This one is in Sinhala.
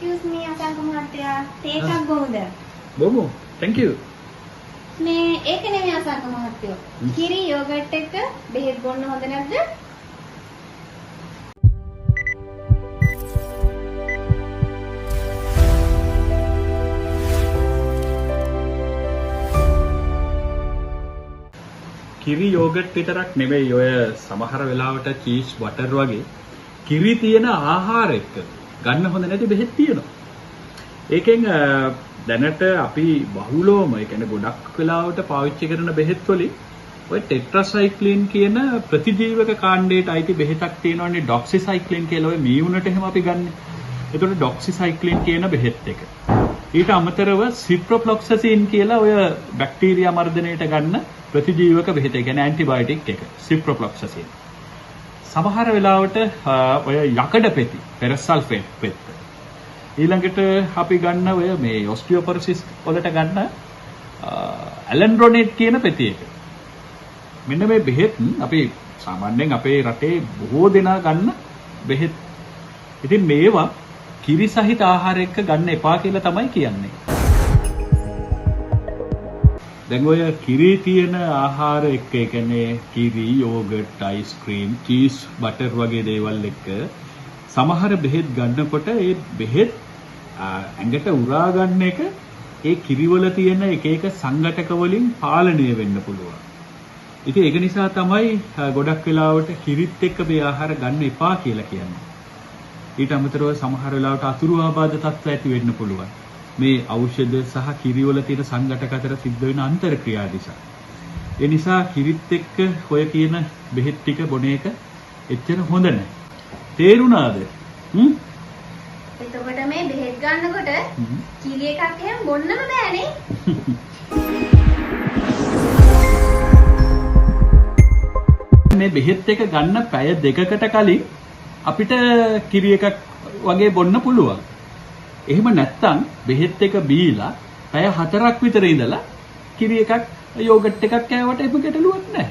එක්ස්කියුස් මී අසංක මහත්තයා, තේ එකක් බොමුද? බොමු. Thank you. මේ ඒක නෙමෙයි අසංක මහත්තයෝ. කිරි යෝගට් එක බෙහෙත් බොන්න හොඳ නැද්ද? කිරි යෝගට් විතරක් නෙමෙයි, ඔය සමහර වෙලාවට චීස් බටර් වගේ කිරි තියෙන ආහාර එක්ක ගන්න හොඳ නැති බෙහෙත් තියෙනවා. ඒකෙන් දැනට අපි බහුලවම, ඒ කියන්නේ ගොඩක් වෙලාවට පාවිච්චි කරන බෙහෙත් වලින් ඔය ටෙට්‍රාසයික්ලින් කියන ප්‍රතිජීවක කාණ්ඩයට අයිති බෙහෙතක් තියෙනවනේ, ඩොක්සිසයික්ලින් කියලා ඔය මීවුනට එහෙම අපි ගන්නෙ. ඒතකොට ඩොක්සිසයික්ලින් කියන බෙහෙත් එක. ඊට අමතරව සිප්‍රොෆ්ලොක්සසින් කියලා ඔය බැක්ටීරියා මර්ධනයට ගන්න ප්‍රතිජීවක බෙහෙත, ඒ කියන්නේ ඇන්ටිබයොටික් එක, සිප්‍රොෆ්ලොක්සසින්. සමහර වෙලාවට ඔය යකඩ පෙති, ෆෙරස් සල්ෆේට් පෙත්ත. ඊළඟට අපි ගන්න ඔය මේ ඔස්ටියෝපොරොසිස් වලට ගන්න ඇලෙන්ඩ්‍රොනේට් කියන පෙති එක. මෙන්න මේ බෙහෙත් අපි සාමාන්‍යයෙන් අපේ රටේ බොහෝ දෙනා ගන්න බෙහෙත්. ඉතින් මේවා කිරි සහිත ආහාර එක්ක ගන්න එපා කියලා තමයි කියන්නේ. දැන් ඔය කිරි තියෙන ආහාර එක්ක, ඒ කියන්නේ කිරි, යෝගට්, අයිස්ක්‍රීම්, චීස්, බටර් වගේ දේවල් එක්ක සමහර බෙහෙත් ගන්නකොට ඒ බෙහෙත් ඇඟට උරා ගන්න එක ඒ කිරිවල තියෙන එක එක සංඝටක වලින් පාලනය වෙන්න පුළුවන්. ඉතින් ඒක නිසා තමයි ගොඩක් වෙලාවට කිරිත් එක්ක මේ ආහාර ගන්න එපා කියලා කියන්නේ. ඊට අමතරව සමහර වෙලාවට අතුරු ආබාධ තත්ත්ව ඇති වෙන්න පුළුවන්. මේ ඖෂධ සහ කිරිවල තියෙන සංඝටක අතර සිද්ධ වෙන අන්තර්ක්‍රියා නිසා. ඒ නිසා කිරිත් එක්ක ඔය කියන බෙහෙත් ටික බොන එක එච්චර හොඳ නෑ. තේරුණාද? එතකොට මේ බෙහෙත් ගන්නකොට කිරි එකක් එහෙම බොන්නම බෑනේ. මේ බෙහෙත් එක ගන්න පැය දෙකකට කලින් අපිට කිරි එකක් වගේ බොන්න පුළුවන්. එහෙම නැත්තම් බෙහෙත් එක බීලා පැය 4ක් විතර ඉඳලා කිරි එකක් යෝගට් එකක් කෑවට එහෙම ගැටලුවක් නෑ.